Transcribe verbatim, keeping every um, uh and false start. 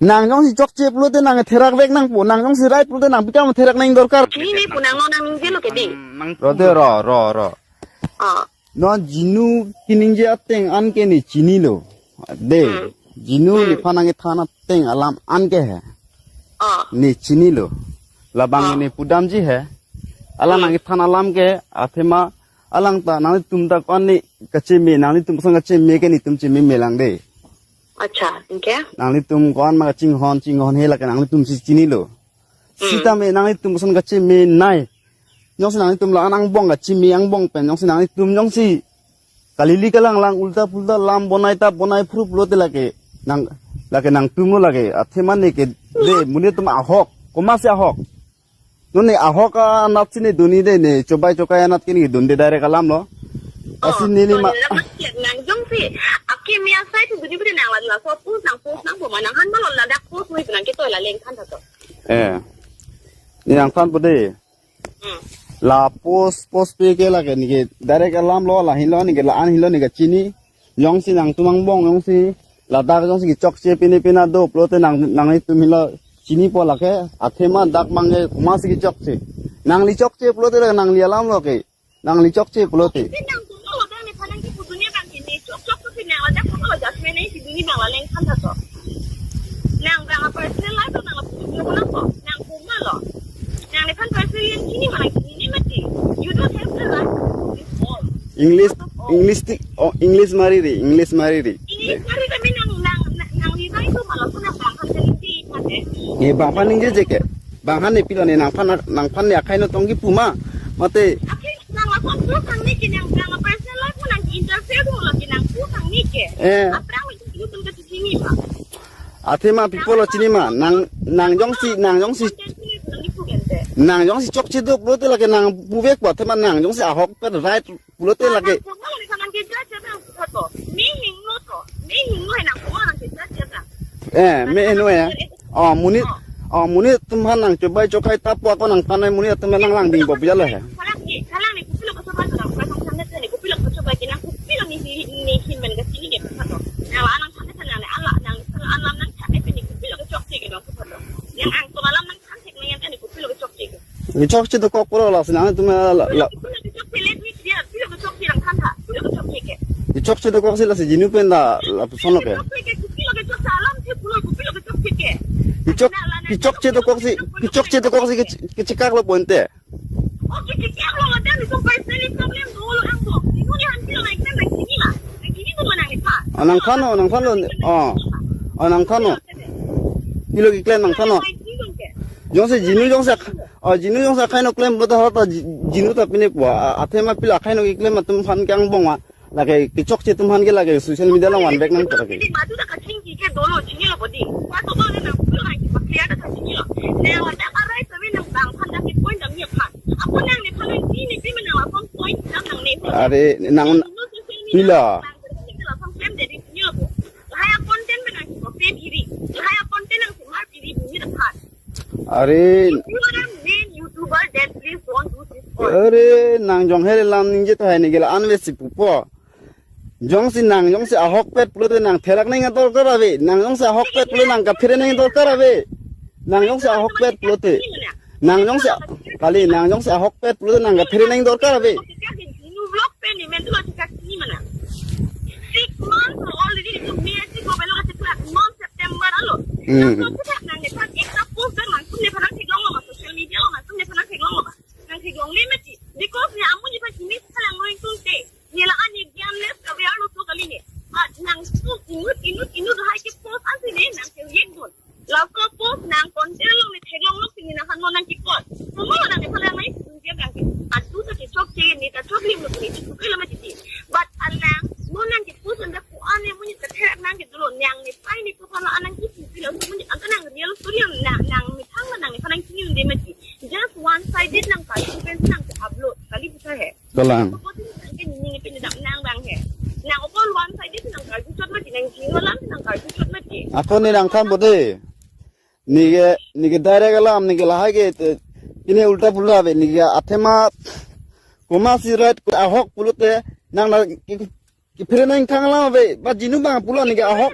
Nang jongsi chokche pulote nang therak vek nangpo, nang jongsi right pulote nang pi kam therak nang dorkar. Chini ne pu nang non nang ningje lo ke dei. Nang Ro de ro, ro, ro. Oh. Non Jinu keningje ateng an ke ne chinilo. Dei. Hmm. Jinu Hmm. nephan nangkethan ateng alam an ke he. Oh. Ne chinilo. Labang Oh. ne pudamji he. Alang Hmm. nangkethan alam ke athema alang ta nanglitum ta ko-an ne kacheme, nanglitum ason kacheme ke netum cheme melang dei. Acha, okay. Nanglitum ko-an ma kachinghon, chinghon he lake nanglitum si chinilo. Hmm. Sitame nanglitum ason kacheme nai. Jongsi nanglitum la-an angbong kacheme angbong pen, jongsi nanglitum jongsi kalili kalanglang ulta pulta lam bonai ta bonai phru pulote lake nang, lake nangtumlo lake. Athema ne ke dei, monit atum ahok. Komatsi ahok? Non ne ahok anat si ne dunde dei, ne chobai chokai anat ke ne dunde direct alam lo. Oh, Asi ne ne so ma ne la mas kiat nang jongsi akimi asai tu duni beri nang la la so post nang post nangpo ma nangphan ma lo ladak post mo ipu nang ketoi la lengthan tha to. Eh. Ne nangthanpo dei. Hmm. La post post pe ke lake ne ke direct alam lo, la hinlo ne ke la-an hinlo ne kachini. Jongsi nangtum angbong jongsi ladak jongsi kechokche pine pina do pulote nang, nanglitum hinlo chinipo lake. Athema dak abang ke komatsi kechokche? Nangli chokche pulote nangli alam lo ke. Nangli chokche pulote. Isi nang tum lo dang nephan nangkipu duni abang ke ne chok chok tu si nang ladak pu lo judgment ne si duni abang la lengthan tha to. Nang abang a personal life nang lapu duni ko nang ko. Nang pu ma lo. Nang nephan personal yang chini ma nang chini ne mati. You don't have the right to do this all. English, First of all. English ti, oh, English mari dei, English mari dei. English mari kami nang, nang, nang, nang libai tu ma lo ko nang abang kan kali di mati. Ne abang aphan ningjeje ke. Abang aphan ne pilo ne nangphan, nangphan ne akhai no tongkipu ma. Mate. Akhai nang lason pu sang ne ke nang abang a personal life mo nang interfere mo lagi nang pu sang ne ke. Eh. Aphrang mo itu tum kachini ma. Athema pi pulo chini ma, nang, nang jongsi, nang jongsi, nang jongsi chokche do pulote lake nang puvek po, athema nang jongsi ahokpet right pulote lake. Eh, me eno ya. Oh, monit, oh, monit atum aphan nang chobai chokai ta pu ako nangphan nai monit atum aphan nang langdingpo pu jalo he. Kechokche dokok pulo lasi nangtum la, la. Kechokche dokok si lasi Jinu pen la, lapuson lo ke. Kechok, kechokche dokok si, kechokche dokok si kech-, kechekak lo pu ente. Oh, nangthan lo, nangthan lo. Oh, oh, nangthan lo. Pilo keklem nangthan lo. Jongsi Jinu jongsi ak-, oh, Jinu jongsi akhai no klem pulote hala ta Ji-, Jinu ta pinepo. A-, athema pilo akhai no keklem atum aphan ke angbong ma. Lake kechokche atum aphan ke lake social media along vanvek nangpo lake. Madu ta kachingki ke dolo chinilo bodi. Pato ba nang pilo nang kipa clear ta chinilo. Nang ada arai sabi nang abang aphan ta ke point dam ni aphan. Ako nang nephan nang di ne pi ma nang lason point dam nang ne. Are nang pilo. Lahai a content pen nang kipa fame iri. Lahai a content nang semar iri bumi aphan. Are. If you are a main YouTuber, then please don't do this all. Are, nang jong here lam ningje tahai ne ke la-an vesi pupo. Jongsi nang jongsi ahokpet pulote nang therak nang dorkar ave. Nang jongsi ahokpet pulote nang kaphere nang dorkar ave. Nang jongsi ahokpet pulote. Nang jongsi, kali, nang jongsi ahokpet pulote nang kaphere nang dorkar ave. New vlog pen ni mentu lo chika kini mana. Six months already itu May six ko belok ke sebelas month September alo. Hmm. Nang so kita nang ne pan ekta post dan nang tum nephan nang theklong lo ma social media lo nang tum nephan nang theklong lo ma. Nang theklong le mati. Because ne amu nephan kini sekarang lo itu te. Ne la ani awareness ka biar lo tu kali ne. Ah, nang tu inut, inut, inut hai ke post ansi ne nang ke yek dun. Laso post nang content along ne theklong lo sini nang han lo nang kikon. Semua nang ne pala nang itu dia kan. Atu ta kechokche ne ta choklim lo ne itu ke lo mati. But alang mo nang ke post anda ko ane mo ne ta therak nang ke dolo nang ne pai ne ko pala anang itu ke lo mo ne angka nang real story nang nang methang nang ne pala nang kini unde mati. Just one sided nang kali pen nang ke upload kali bisa he. Kalang. Supporting nang ke nini pin dam nang bang he. Nang opor one sided nang karju chot mati nang jino lam nang karju chot mati. Ako ne nangthanpo dei. Ne ke, ne ke direct alam ne ke lahai ke te, pine ulta pulta ave ne ke athema komatsi right ahok pulote nang la ke, ke phere nang thang alam ave ba Jinu abang pulo ne ke ahok.